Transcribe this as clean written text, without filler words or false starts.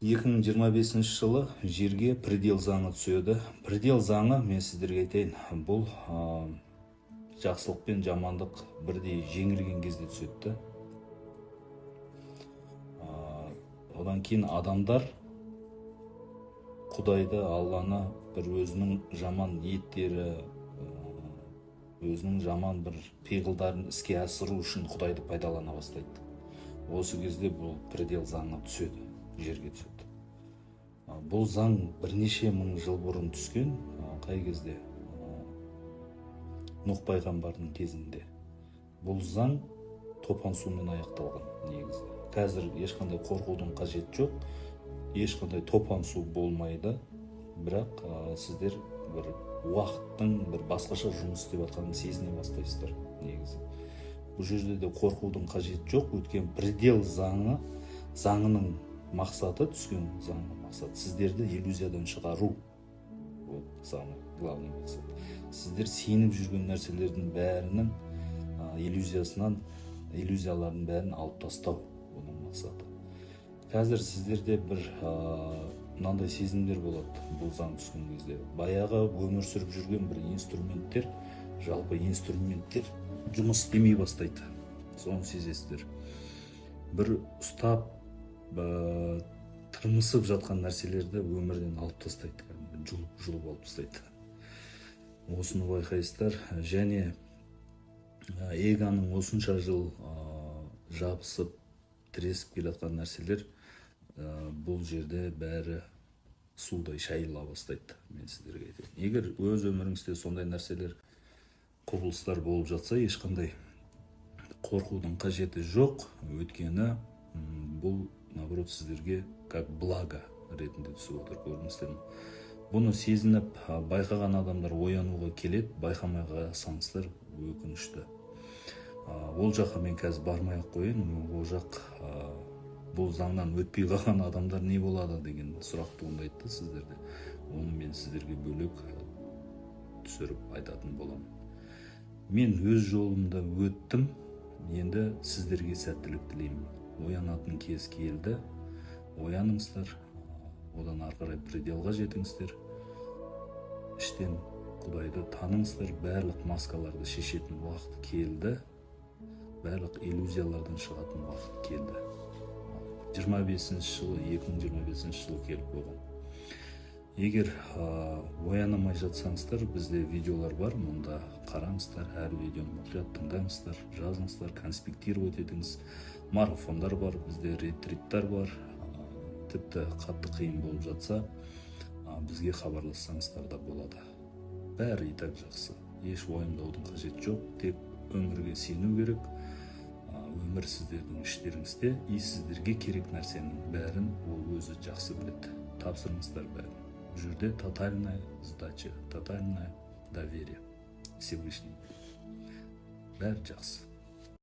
2025 жылы жерге предел заңы түседі. Предел заңы, мен сіздерге айтайын, бұл жақсылық пен жамандық бірдей жеңілген кезде түседі да. Одан кейін адамдар Құдайды, Алланы бір өзінің жаман ниеттері, өзінің жаман бір пиғылдарын іске асыру үшін Құдайды пайдалана бастайды. Осы кезде бұл предел заңы түседі, жерге түседі. Бұл заң бірнеше мың жыл бұрын түскен. Қай кезде? Нұх пайғамбардың кезінде. Бұл заң топан сумен аяқталған. Негізі қазір ешқандай қорқудың қажеті жоқ, ешқандай топан су болмайды, бірақ сіздер бір уақыттың бір басқаша жұмыс істеп жатқанын сезіне бастайсыздар. Негізі бұл жерде де қорқудың қажеті жоқ, өйткені предел заңының мақсаты, түскен заңның мақсаты — сіздерді иллюзиядан шығару. Вот самый главный мақсат. Сіздер сеніп жүрген нәрселердің бәрінің иллюзиясынан, иллюзиялардың бәрін алып тастау оның мақсаты. Қазір сіздерде бір мынандай сезімдер болады бұл заң түскен кезде: баяғы өмір сүріп жүрген бір инструменттер, жалпы инструменттер жұмыс істемей бастайды, соны сезесіздер. Бір ұстап, тырмысып жатқан нәрселерді өмірден алып тастайды, кәдімгі жұлып жұлып алып тастайды. Осыны байқайсыздар. Және эгоның осынша жыл жабысып, тіресіп келе жатқан нәрселер бұл жерде бәрі судай шайыла бастайды. Мен сіздерге айтайын, егер өз өміріңізде сондай нәрселер, құбылыстар болып жатса, ешқандай қорқудың қажеті жоқ, өйткені бұл, наоборот, сіздерге как благо ретінде түсіп отыр, көрдіңіздер ме? Бұны сезініп, байқаған адамдар оянуға келеді, байқамай қалсаңыздар, өкінішті. Ол жаққа мен қазір бармай ақ қояйын. Ол жақ, бұл заңнан өтпей қалған адамдар не болады деген сұрақ туындайды да сіздерде. Оны мен сіздерге бөлек түсіріп айтатын боламын. Мен өз жолымда өттім, енді сіздерге сәттілік тілеймін. Оянатын кез келді, ояныңыздар, одан ары қарай пределға жетіңіздер, іштен Құдайды таныңыздар. Барлық маскаларды шешетін уақыт келді, барлық иллюзиялардан шығатын уақыт келді. 25 жылы, 2025 жылы келіп қойған. Егер оянамай жатсаңыздар, бізде видеолар бар, мұнда қараңыздар, әр видеоны мұқият тыңдаңыздар, жазыңыздар, конспектировать етіңіз. Марафондар бар бізде, ретриттар бар. Тіпті қатты қиын болып жатса, бізге хабарлассаңыздар да болады. Бәрі и так жақсы, еш уайымдаудың қажеті жоқ, тек өмірге сену керек. Өмір сіздердің іштеріңізде, и сіздерге керек нәрсенің бәрін ол өзі жақсы біледі. Тапсырыңыздар бәрін. Бұл жерде тотальная сдача, тотальное доверие Всевышнему. Бәрі жақсы.